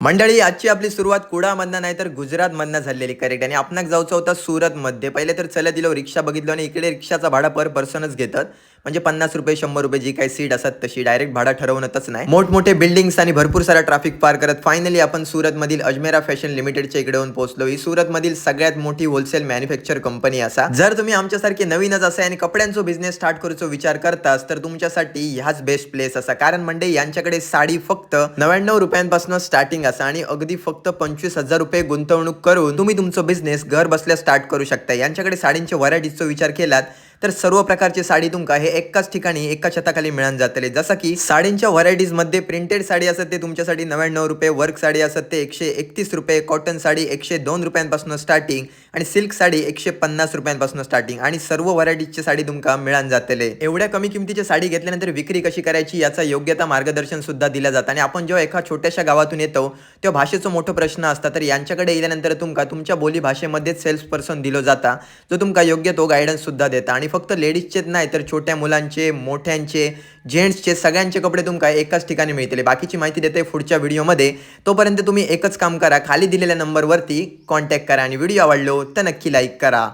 मंडळी, आजची आपली सुरुवात कुडामधनं नाही तर गुजरातमधनं झालेली, करेक्ट. आणि आपणाक जायचं होता सुरतमध्ये. पहिले तर चलत दिलो, रिक्षा बघितलो आणि इकडे रिक्षाचा भाडा पर पर्सनच घेतात, म्हणजे 50 रुपये, 100 रुपये, जी काही सीट असतात तशी. डायरेक्ट भाडा ठरवूनच नाही. मोठमोठे बिल्डिंग्स आणि भरपूर सारा ट्रॅफिक पार करत फायनली आपण सुरतमधील अजमेरा फॅशन लिमिटेडच्या इकडे येऊन पोहोचलो. ही सुरतमधील सगळ्यात मोठी होलसेल मॅन्युफॅक्चर कंपनी असा. जर तुम्ही आमच्यासारखे नवीनच असा आणि कपड्यांचो बिझनेस स्टार्ट करूचो विचार करतास, तर तुमच्यासाठी ह्याच बेस्ट प्लेस असा. कारण म्हणजे यांच्याकडे साडी फक्त 99 रुपयांपासून स्टार्टिंग असा आणि अगदी फक्त 25,000 रुपये गुंतवणूक करून तुम्ही तुमचं बिझनेस घर बसल्या स्टार्ट करू शकता. यांच्याकडे साडींच्या व्हरायटीजचा विचार केलात तर सर्व प्रकारची साडी तुमका हे एकाच ठिकाणी, एका छताखाली मिळून जातले. जसं की साडींच्या व्हरायटीज मध्ये प्रिंटेड साडी असत ते तुमच्यासाठी 99 रुपये, वर्क साडी असत ते 131 रुपये, कॉटन साडी 102 रुपयांपासून स्टार्टिंग आणि सिल्क साडी 150 रुपयांपासून स्टार्टिंग आणि सर्व व्हरायटीजची साडी तुमका मिळून जातले. एवढ्या कमी किमतीची साडी घेतल्यानंतर विक्री कशी करायची याचा योग्यता मार्गदर्शन सुद्धा दिलं जातं. आणि आपण जेव्हा एका छोट्याशा गावातून येतो तेव्हा भाषेचं मोठं प्रश्न असतात, तर यांच्याकडे गेल्यानंतर तुमका तुमच्या बोली भाषेमध्येच सेल्स पर्सन दिलो जाता, जो तुमका योग्य तो गायडन्स सुद्धा देता. आणि फक्त लेडीजचेच नाही तर छोट्या मुलांचे, मोठ्यांचे, जेंट्सचे, सगळ्यांचे कपडे तुमका एकाच ठिकाणी मिळतील. बाकीची माहिती देते पुढच्या व्हिडिओमध्ये. तोपर्यंत तुम्ही एकच काम करा, खाली दिलेल्या नंबरवरती कॉन्टॅक्ट करा आणि व्हिडिओ आवडलो तर नक्की लाईक करा.